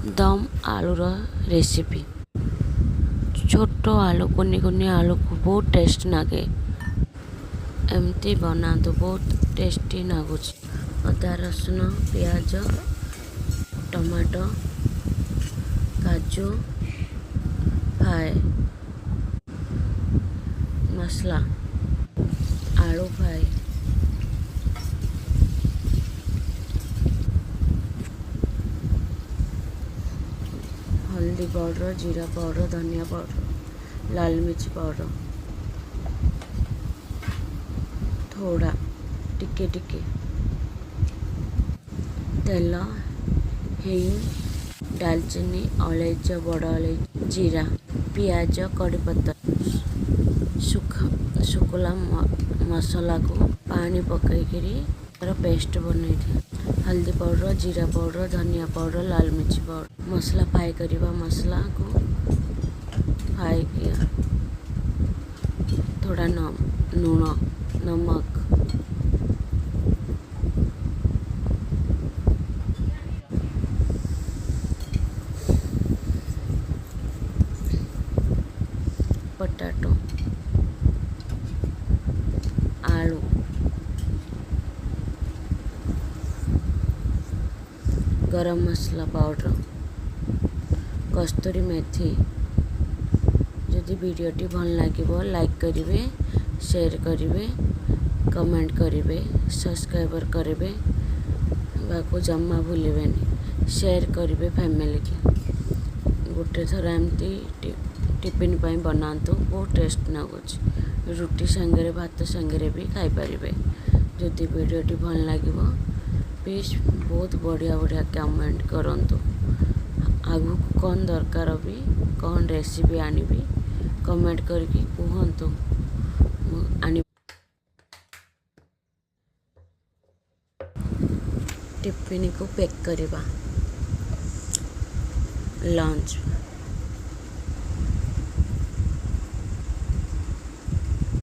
ଦମ୍ ଆଳୁର ରେସିପି। ଛୋଟ ଆଳୁ, କୁନି କୁନି ଆଳୁକୁ ବହୁତ ଟେଷ୍ଟ ଲାଗେ। ଏମିତି ବନାନ୍ତୁ, ବହୁତ ଟେଷ୍ଟି ଲାଗୁଛି। ଅଦା, ରସୁଣ, ପିଆଜ, ଟମାଟୋ, କାଜୁ ଫ୍ରାଏ ମସଲା, ଆଳୁ ଫ୍ରାଏ, ହଳଦୀ ପାଉଡ଼ର, ଜିରା ପାଉଡ଼ର, ଧନିଆ ପାଉଡ଼ର, ଲାଲ ମିର୍ଚି ପାଉଡ଼ର, ଥୋଡ଼ା ଟିକେ ଟିକେ ତେଲ, ହିଙ୍ଗ, ଡାଲଚିନି, ଅଳେଇଚ, ବଡ଼ ଅଳେଇଚ, ଜିରା, ପିଆଜ, କଡ଼ିପତ୍ର, ଶୁଖିଲା ମସଲାକୁ ପାଣି ପକାଇକିରି ତାର ପେଷ୍ଟ ବନେଇଦିଅ। ହଳଦୀ ପାଉଡ଼ର, ଜିରା ପାଉଡ଼ର, ଧନିଆ ପାଉଡ଼ର, ଲାଲ ମିର୍ଚି ପାଉଡ଼ର, ମସଲା ଫ୍ରାଏ କରିବା। ମସଲାକୁ ଫ୍ରାଏ କିଆ ଥୋଡ଼ା ଲୁଣ, ନମକ। ପଟାଟୋ, ଆଳୁ, ଗରମ ମସଲା ପାଉଡ଼ର, କସ୍ତୁରୀ ମେଥି। ଯଦି ଭିଡ଼ିଓଟି ଭଲ ଲାଗିବ, ଲାଇକ୍ କରିବେ, ସେୟାର କରିବେ, କମେଣ୍ଟ କରିବେ, ସବସ୍କ୍ରାଇବର କରିବେ ବାକୁ ଜମା ଭୁଲିବେନି। ସେୟାର କରିବେ ଫ୍ୟାମିଲିକି। ଗୋଟେ ଥର ଏମିତି ଟିଫିନ୍ ପାଇଁ ବନାନ୍ତୁ, ବହୁତ ଟେଷ୍ଟ ଲାଗୁଛି। ରୁଟି ସାଙ୍ଗରେ, ଭାତ ସାଙ୍ଗରେ ବି ଖାଇପାରିବେ। ଯଦି ଭିଡ଼ିଓଟି ଭଲ ଲାଗିବ, ପ୍ଲିଜ୍ ବହୁତ ବଢ଼ିଆ ବଢ଼ିଆ କମେଣ୍ଟ କରନ୍ତୁ। ଆଗକୁ କ'ଣ ଦରକାର ବି, କ'ଣ ରେସିପି ଆଣିବି, କମେଣ୍ଟ କରିକି କୁହନ୍ତୁ। ମୁଁ ଆଣି ଟିଫିନ୍କୁ ପ୍ୟାକ୍ କରିବା। ଲଞ୍ଚ।